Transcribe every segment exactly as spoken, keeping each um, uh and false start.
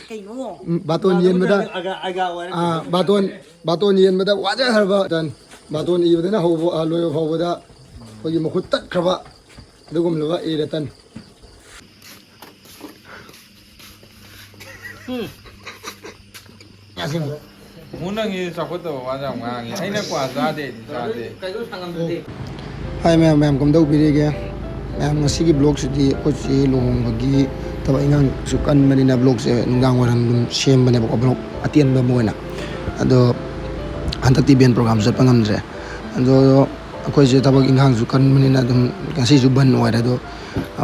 ꯀꯩꯅꯣ? ꯎꯝ, ꯕꯥꯇꯣꯟ ꯌꯦꯟꯕꯗ, ꯑꯒꯥ, ꯑꯒꯥ ꯑꯣꯏꯔꯦ꯫ ꯑꯥ, ꯕꯥꯇꯣꯟ, ꯕꯥꯇꯣꯟ ꯌꯦꯟꯕꯗ ꯋꯥꯖꯈ꯭ꯔꯕ ꯇꯟ꯫ ꯕꯥꯇꯣꯟ ꯏꯕꯗꯅ ꯍꯧꯕ, ꯑꯥ, ꯂꯣꯏꯕ ꯐꯥꯎꯕꯗ ꯑꯩꯈꯣꯏꯒꯤ ꯃꯈꯨꯠ ꯇꯠꯈ꯭ꯔꯕ ꯑꯗꯨꯒꯨꯝꯂꯕ ꯑꯦ ꯔꯇꯟ꯫ ꯎꯝ꯫ ꯑꯁꯦꯡꯕ꯫ ꯃꯨ ꯅꯪꯒꯤ ꯆꯥꯎꯈꯠꯇꯕ ꯋꯥꯁꯦ ꯌꯥꯝ ꯉꯥꯡꯉꯤ꯫ ꯑꯩꯅ ꯀ꯭ꯋꯥ ꯆꯥꯗꯦ, ꯑꯩꯗꯤ ꯆꯥꯗꯦ꯫ ꯀꯩꯁꯨ ꯁꯥꯡꯉꯝꯗꯦ꯫ ꯍꯥꯏ ꯃꯌꯥꯝ, ꯃꯌꯥꯝ ꯀꯝꯗꯧꯕꯤꯔꯤꯒꯦ? ꯃꯌꯥꯝ, ꯉꯁꯤꯒꯤ vlogꯁꯤꯗꯤ ꯑꯩꯈꯣꯏ ꯆꯦ ꯂꯨꯍꯣꯡꯕꯒꯤ ꯊꯕꯛ ꯏꯪꯈꯥꯡꯁꯨ ꯀꯟꯕꯅꯤꯅ vlogꯁꯦ ꯅꯨꯡꯗꯥꯡ ꯋꯥꯏꯔꯝ ꯑꯗꯨꯝ ꯁꯦꯝꯕꯅꯦꯕꯀꯣ, vlog ꯑꯇꯦꯟꯕ ꯑꯃ ꯑꯣꯏꯅ꯫ ꯑꯗꯣ ꯍꯟꯗꯛꯇꯤ band program ꯆꯠꯄ ꯉꯝꯗ꯭ꯔꯦ꯫ ꯑꯗꯣ ꯑꯩꯈꯣꯏꯁꯦ ꯊꯕꯛ ꯏꯪꯈꯥꯡꯁꯨ ꯀꯟꯕꯅꯤꯅ ꯑꯗꯨꯝ ꯉꯁꯤꯁꯨ ꯕꯟ ꯑꯣꯏꯔꯦ꯫ ꯑꯗꯣ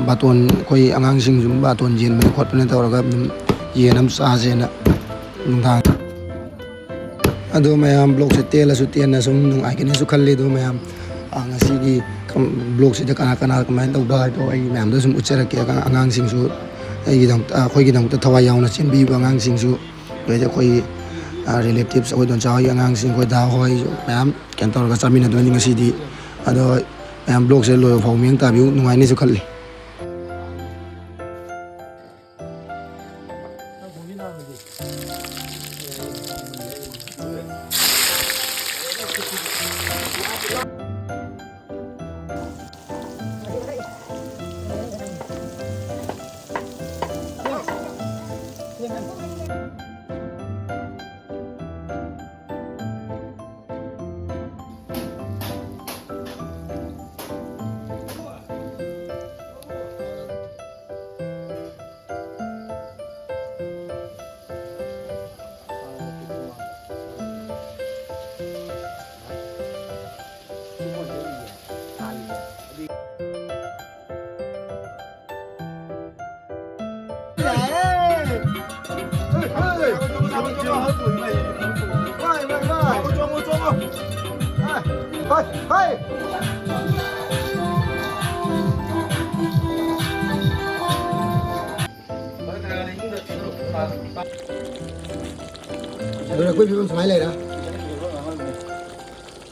ꯕꯥꯇꯣꯟ, ꯑꯩꯈꯣꯏ ꯑꯉꯥꯡꯁꯤꯡꯁꯨ ꯕꯥꯇꯣꯟ ꯌꯦꯟꯕꯅ ꯈꯣꯠꯄꯅ ꯇꯧꯔꯒ ꯑꯗꯨꯝ ꯌꯦꯟ ꯑꯃ ꯆꯥꯁꯦꯅ ꯅꯨꯡꯗꯥꯡ꯫ ꯑꯗꯣ ꯃꯌꯥꯝ, vlogꯁꯦ ꯇꯦꯜꯂꯁꯨ ꯇꯦꯟꯅ ꯁꯨꯝ ꯅꯨꯡꯉꯥꯏꯒꯅꯤꯁꯨ ꯈꯜꯂꯤ꯫ ꯑꯗꯣ ꯃꯌꯥꯝ, ꯑ, ꯉꯁꯤꯒꯤ ꯀꯝ-, vlogꯁꯤꯗ ꯀꯅꯥ ꯀꯅꯥ ꯀꯃꯥꯏꯅ ꯇꯧꯕ ꯍꯥꯏꯗꯣ ꯑꯩ ꯃꯌꯥꯝꯗ ꯁꯨꯝ ꯎꯠꯆꯔꯛꯀꯦ꯫ ꯑꯉꯥꯡ-, ꯑꯉꯥꯡꯁꯤꯡꯁꯨ ꯑꯩꯒꯤꯗꯃꯛꯇ, ꯑꯩꯈꯣꯏꯒꯤꯗꯃꯛꯇ ꯊꯋꯥꯏ ꯌꯥꯎꯅ ꯆꯦꯟꯕꯤꯕ ꯑꯉꯥꯡꯁꯤꯡꯁꯨ, ꯑꯗꯩꯗꯤ ꯑꯩꯈꯣꯏ, ꯑ, relatives, ꯑꯩꯈꯣꯏ ꯗꯣꯟꯆꯥ ꯍꯣꯏꯒꯤ ꯑꯉꯥꯡꯁꯤꯡ, ꯑꯩꯈꯣꯏ ꯗꯥ ꯍꯣꯏ ꯃꯌꯥꯝ ꯀꯩꯅꯣ ꯇꯧꯔꯒ ꯆꯥꯃꯤꯟꯅꯗꯣꯏꯅꯤ ꯉꯁꯤꯗꯤ꯫ ꯑꯗꯣ ꯃꯌꯥꯝ, vlogꯁꯦ ꯂꯣꯏꯕ ꯐꯥꯎ ꯃꯤꯠꯌꯦꯡ ꯇꯥꯕꯤꯌꯨ, ꯅꯨꯡꯉꯥꯏꯅꯤꯁꯨ ꯈꯜꯂꯤ꯫ ꯑꯗꯨꯅ ꯑꯩꯈꯣꯏ ꯐꯤꯕꯝ ꯁꯨꯃꯥꯏꯅ ꯂꯩꯔꯦ꯫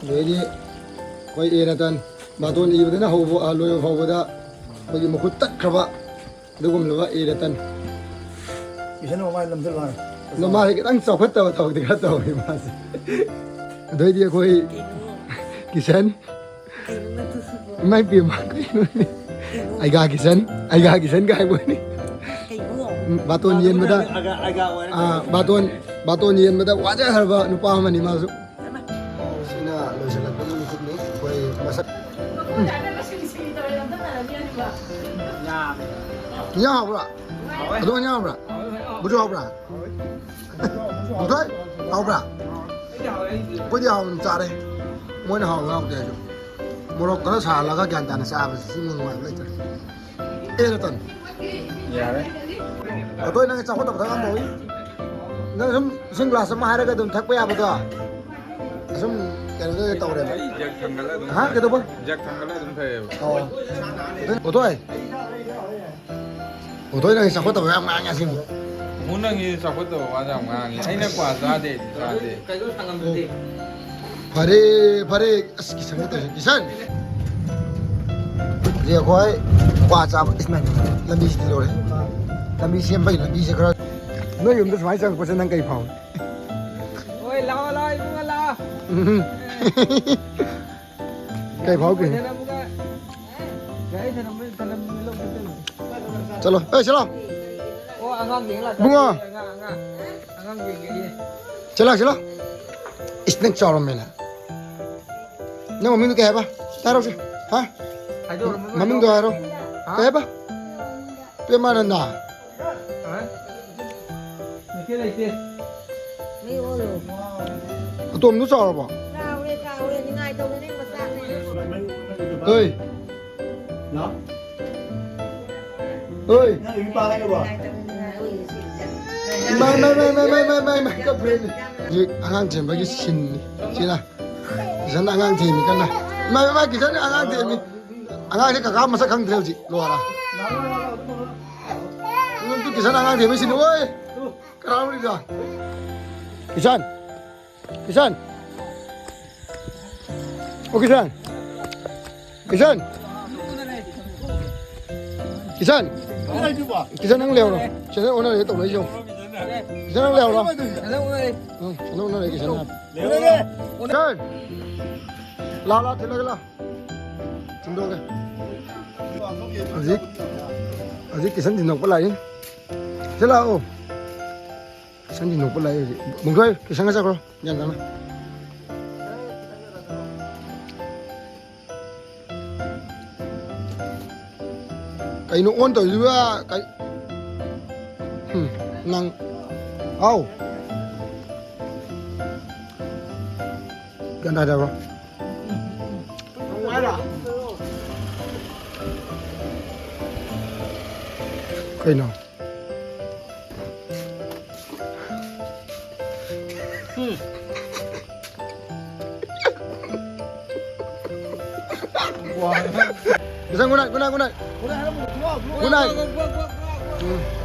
ꯑꯗꯩꯗꯤ ꯑꯩꯈꯣꯏ ꯑꯦ ꯔꯇꯟ, ꯕꯥꯇꯣꯟ ꯏꯕꯗꯅ ꯍꯧꯕ, ꯑ, ꯂꯣꯏꯕ ꯐꯥꯎꯕꯗ ꯑꯩꯈꯣꯏꯒꯤ ꯃꯈꯨꯠ ꯇꯠꯈ꯭ꯔꯕ ꯑꯗꯨꯒꯨꯝꯂꯕ ꯑꯦ ꯔꯇꯟ꯫ ꯏꯁꯟ ꯃꯃꯥꯏ ꯅꯝꯁꯤꯜꯂꯣ ꯍꯥꯏ꯫ ꯑꯗꯣ ꯃꯥꯁꯦ ꯈꯤꯇꯪ ꯆꯥꯎꯈꯠꯇꯕ ꯊꯕꯛꯇꯤ ꯈꯔ ꯇꯧꯋꯤ ꯃꯥꯁꯦ꯫ ꯑꯗꯩꯗꯤ ꯑꯩꯈꯣꯏ ꯀꯤꯁꯟ꯫ ꯏꯃꯥꯏ ꯄꯦꯝꯃ, ꯀꯩꯅꯣꯅꯦ? ꯑꯩꯒꯥ ꯀꯤꯁꯟ, ꯑꯩꯒꯥ ꯀꯤꯁꯟ ꯀꯥꯏꯕꯅꯤ꯫ ꯎꯝ, ꯕꯥꯇꯣꯟ ꯌꯦꯟꯕꯗ, ꯑꯥ, ꯕꯥꯇꯣꯟ, ꯕꯥꯇꯣꯟ ꯌꯦꯟꯕꯗ ꯋꯥꯖꯈ꯭ꯔꯕ ꯅꯨꯄꯥ ꯑꯃꯅꯤ ꯃꯥꯁꯨ꯫ ꯁꯤꯅ ꯂꯣꯏꯁꯤꯜꯂꯛꯄꯒꯤ ꯃꯤꯀꯨꯞꯅꯤ꯫ ꯑꯩꯈꯣꯏ ꯃꯁꯛ ꯌꯥꯕ꯭ꯔꯥ? ꯑꯗꯨ ꯌꯥꯕ꯭ꯔꯥ? ꯕꯨꯖꯨ ꯍꯥꯎꯕ꯭ꯔꯥ? ꯕꯨꯖꯨ ꯍꯥꯎꯕ꯭ꯔꯥ? ꯑꯩꯈꯣꯏꯗꯤ ꯍꯥꯎꯅ ꯆꯥꯔꯦ꯫ ꯃꯣꯏꯅ ꯍꯥꯎꯕ ꯍꯥꯎꯇꯦ ꯍꯥꯏꯁꯨ꯫ ꯃꯣꯔꯣꯛ ꯈꯔ ꯁꯥꯍꯜꯂꯒ ꯒ꯭ꯌꯥꯟ ꯇꯥꯅ ꯆꯥꯕꯁꯤ ꯁꯤ ꯅꯨꯡꯉꯥꯏꯕ ꯂꯩꯇ꯭ꯔꯦ꯫ ꯑꯦ, ꯔꯇꯟ꯫ ꯌꯥꯔꯦ꯫ ꯑꯗꯣ ꯅꯪ ꯆꯥꯎꯈꯠꯇꯕ ꯊꯛ ꯑꯃ ꯍꯧꯏ꯫ ꯅꯪ ꯁꯨꯝ ꯏꯁꯤꯡ ꯒ꯭ꯂꯥꯁ ꯑꯃ ꯍꯥꯏꯔꯒ ꯑꯗꯨꯝ ꯊꯛꯄ ꯌꯥꯕꯗꯣ꯫ ꯁꯨꯝ ꯀꯩꯅꯣꯗ ꯇꯧꯔꯦꯕ꯫ ꯑꯩ ꯖꯒ ꯊꯥꯡꯒꯠꯂ ꯑꯗꯨꯝ ꯍꯥ? ꯊꯛꯑꯦ꯫ ꯀꯩꯗꯧꯕ? ꯖꯒ ꯊꯥꯡꯒꯠꯂ ꯑꯗꯨꯝ ꯊꯛꯑꯦꯕ꯫ ꯑꯣ꯫ ꯑꯗꯨ-, ꯑꯣꯊꯣꯏ꯫ ꯑꯣꯊꯣꯏ ꯅꯪ ꯆꯥꯎꯈꯠꯇꯕ ꯌꯥꯝ ꯉꯥꯡꯉꯦ ꯑꯁꯦꯡꯕ꯫ ꯑꯃꯨꯛ ꯅꯪꯒꯤ ꯆꯥꯎꯈꯠꯇꯕ ꯋꯥꯗ ꯌꯥꯝ ꯉꯥꯡꯉꯦ꯫ ꯑꯩꯅ ꯀ꯭ꯋꯥ ꯆꯥꯗꯦ, ꯆꯥꯗꯦ꯫ ꯀꯩꯅꯣ ꯁꯥꯡꯉꯝꯗꯦ꯫ ꯐꯔꯦ, ꯐꯔꯦ꯫ ꯑꯁ, ꯀꯤꯁꯟꯒ ꯇꯧꯔꯤꯁꯦ꯫ ꯀꯤꯁꯟ! ꯍꯧꯖꯤꯛ ꯑꯩꯈꯣꯏ ꯀ꯭ꯋꯥ ꯆꯥꯕ, ꯏꯁ, ꯅꯪ ꯂꯝꯕꯤꯁꯤꯗꯤ ꯂꯣꯏꯔꯦ꯫ ꯂꯝꯕꯤ ꯁꯦꯝꯕꯒꯤ ꯂꯝꯕꯤꯁꯦ ꯈꯔ, ꯅꯣꯏ ꯌꯨꯝꯗ ꯁꯨꯃꯥꯏꯅ ꯆꯪꯉꯛꯄꯁꯦ ꯅꯪ ꯀꯩ ꯐꯥꯎꯏ? ꯍꯣꯏ, ꯂꯥꯛꯑꯣ, ꯂꯥꯛꯑꯣ, ꯏꯕꯨꯡꯉꯣ, ꯂꯥꯛꯑꯣ꯫ ꯎꯝ꯫ ꯀꯩ ꯐꯥꯎꯒꯦ? ꯒꯥꯔꯤ ꯊꯅꯝꯕ, ꯊꯅꯝꯕ ꯂꯧ ꯆꯠꯇꯣꯏꯅꯦ꯫ ꯆꯠꯂꯣ꯫ ꯑꯦ, ꯆꯠꯂꯣ꯫ ꯑꯣ, ꯑꯉꯥꯡ ꯌꯦꯡ ꯂꯥꯛ-, ꯏꯕꯨꯡꯉꯣ꯫ ꯑꯉꯥꯡ, ꯑꯉꯥꯡ, ꯑꯉꯥꯡ ꯌꯦꯡꯒꯦ꯫ ꯆꯠꯂꯣ, ꯆꯠꯂꯣ꯫ ꯏꯁ, ꯅꯪ ꯆꯥꯎꯔꯝꯃꯦꯅ꯫ ꯅꯪ ꯃꯃꯤꯡꯗꯣ ꯀꯩ ꯍꯥꯏꯕ? ꯍꯥꯏꯔꯛꯎꯁꯦ꯫ ꯍꯥ? ꯍꯥꯏꯗꯣꯛꯑꯣ, ꯃꯃꯤꯡ ꯃꯃꯤꯡꯗꯣ ꯍꯥꯏꯔꯣ꯫ ꯍꯥ? ꯀꯩ ꯍꯥꯏꯕ? ꯄ꯭ꯔꯦꯃꯥꯅꯟꯗ꯫ ꯍꯥ? ꯂꯩꯇꯦ, ꯂꯩꯇꯦ꯫ ꯑꯇꯣꯝꯗꯣ ꯆꯥꯎꯔꯕꯣ? ꯆꯥꯎꯔꯦ, ꯆꯥꯎꯔꯦ꯫ ꯅꯤꯡꯉꯥꯏ ꯇꯧꯗꯅ ꯃꯆꯥ ꯂꯩꯔꯦ꯫ ꯍꯣꯏ꯫ ꯍꯣꯏ꯫ ꯅꯪ ꯅꯨꯄꯤ ꯄꯥꯏꯔꯕꯣ? ꯃꯥꯏ, ꯃꯥꯏ, ꯃꯥꯏ, ꯀꯞꯈ꯭ꯔꯦꯅꯦ꯫ ꯍꯧꯖꯤꯛ ꯑꯉꯥꯡ ꯆꯦꯟꯕꯒꯤ ꯁꯤꯟꯅꯤ꯫ ꯁꯤꯅ꯫ ꯀꯤꯁꯟ ꯑꯉꯥꯡ ꯊꯦꯝꯃꯤ ꯀꯟꯅ꯫ ꯏꯃꯥ, ꯏꯃꯥ, ꯀꯤꯁꯟ ꯑꯉꯥꯡ ꯊꯦꯝꯃꯤ꯫ ꯑꯉꯥꯡꯁꯦ ꯀꯀꯥ ꯃꯁꯛ ꯈꯪꯗ꯭ꯔꯦ ꯍꯧꯖꯤꯛ, ꯂꯣꯏꯔꯦ꯫ ꯅꯪꯁꯨ ꯀꯤꯁꯟ ꯑꯉꯥꯡ ꯊꯦꯝꯃꯤ ꯁꯤꯅꯤ, ꯑꯣꯏ꯫ ꯀꯅꯥꯅꯣ ꯁꯤꯗ? ꯀꯤꯁꯟ! ꯀꯤꯁꯟ! ꯑꯣ, ꯀꯤꯁꯟ! ꯀꯤꯁꯟ! ꯀꯤꯁꯟ! ꯀꯤꯁꯟ, ꯅꯪ ꯂꯩꯍꯧꯔꯣ꯫ ꯁꯤꯗ ꯑꯣꯟꯅꯔꯦ ꯇꯧꯅꯩꯁꯦ ꯌꯦꯡꯉꯣ꯫ ꯀꯤꯁꯟ ꯅꯪ ꯂꯩꯍꯧꯔꯣ꯫ ꯎꯝ, ꯀꯤꯁꯟ ꯅꯪ ꯎꯅꯔꯦ, ꯀꯤꯁꯟ ꯅꯪ꯫ ꯀꯤꯁꯟ! ꯂꯥ, ꯂꯥ, ꯊꯤꯜꯂꯒꯦ, ꯂꯥ꯫ ꯊꯤꯟꯗꯣꯛꯑꯒꯦ꯫ ꯍꯧꯖꯤꯛ, ꯍꯧꯖꯤꯛ ꯀꯤꯁꯟ ꯊꯤꯟꯗꯣꯛꯄ ꯂꯥꯛꯏ꯫ ꯁꯤ ꯂꯥꯛꯑꯣ꯫ ꯀꯤꯁꯟ ꯊꯤꯟꯗꯣꯛꯄ ꯂꯥꯛꯏ ꯍꯧꯖꯤꯛ꯫ ꯃꯨꯡꯊꯣꯏ, ꯀꯤꯁꯟꯒ ꯆꯠꯈ꯭ꯔꯣ꯫ ꯒ꯭ꯌꯥꯟ ꯇꯥꯅ꯫ ꯀꯩꯅꯣ ꯑꯣꯟ ꯇꯧꯔꯤꯗꯨꯕ? ꯀꯩ-, ꯎꯝ, ꯅꯪ꯫ ꯍꯥꯎ꯫ ꯒ꯭ꯌꯥꯟ ꯇꯥꯗꯕ꯭ꯔꯣ? ꯀꯩꯅꯣ? Kisan, good night, good night, good night. Good night. ꯎꯝ꯫